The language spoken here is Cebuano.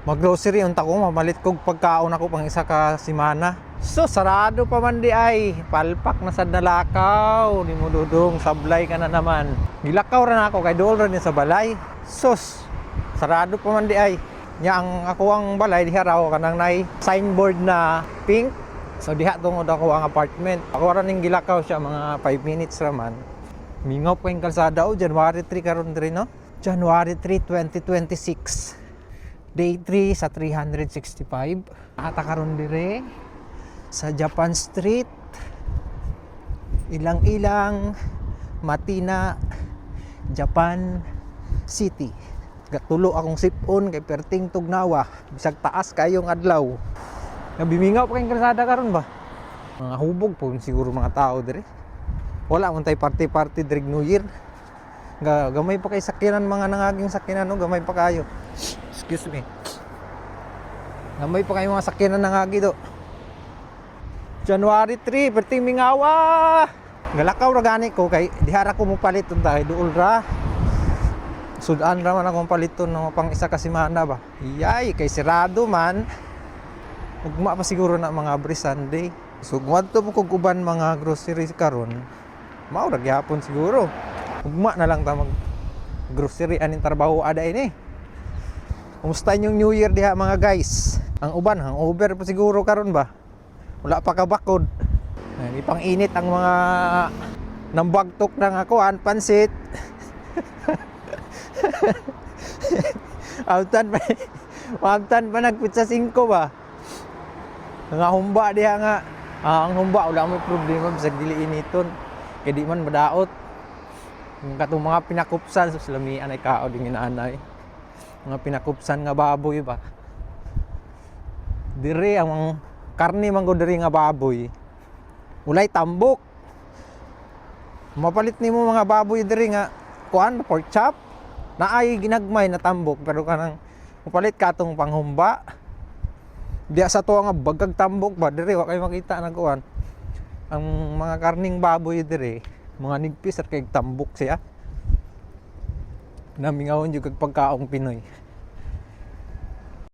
Mag-grocery unta ko, mamalit kog pagkaon ako pang isa ka semana. So sarado pa man di ay, palpak na sad nalakaw ni mo, Dudong, sablay ka na naman. Gilakaw ra na ako kay dool ra ni sa balay. Sus, sarado pa man di ay. Nya ang ako ang balay diha raw kanang nay signboard na pink. So diha tungod ako ang apartment. Ako ra ning gilakaw siya, mga 5 minutes ra man. Mingaw pa yung kalsada oh, January 3 karon diri, no? January 3, 2026. Day 3 sa 365. Ata karon dire sa Japan Street. Ilang-ilang Matina, Japan City. Gatulo akong sipon kay perting tugnawa. Bisag taas kayong adlaw. Nabimingaw pa kayong kalsada karon ba? Mga hubog po siguro mga tao dire. Wala man tay party-party diri New Year. Gamay pa kay sakyanan, mga nangaging sakyanan, no? Gamay pa kayo. Excuse me. Gamay pa kayo mga sakyanan nangagi do. January 3, perting mingawa. Galakaw ra gani ko kay diha ra ko mopalit unta kay duol ra. Sudan ra man akong paliton ng pang isa ka semana ba. Yay, kay sirado man. Ugma pa siguro na mga every Sunday. So gumadto mo kog uban mga groceries karon. Mao ra gyapon siguro. Ugma na lang ta mag grocery aning trabaho ada ini. Kumusta inyong New Year diha, mga guys? Ang uban hangover pa siguro karon ba? Wala pa kabakod. Ay, pang-init ang mga nambagtok ng akuan, pansit. Amtan pa nagpitsa 5 ba? Nga humba diha nga. Ah, ang humba wala may problema bisag dili initon. Kay di man madaot. Yung katong mga pinakupsan sa lamian ay kao din inaanay. Mga pinakupsan nga baboy ba. Dire ang mga karne man gud diri nga baboy. Ulay tambok. Mapalit nimo mga baboy diri nga kuan, pork chop. Naay ginagmay na tambok pero kanang mapalit ka atong panghumba. Diya sa tuwa nga bagag tambok ba, diri wa kay makita na kuan. Ang mga karning baboy diri, mga nigpis at kay tambok siya. Namingawon jud kag pagkaong Pinoy.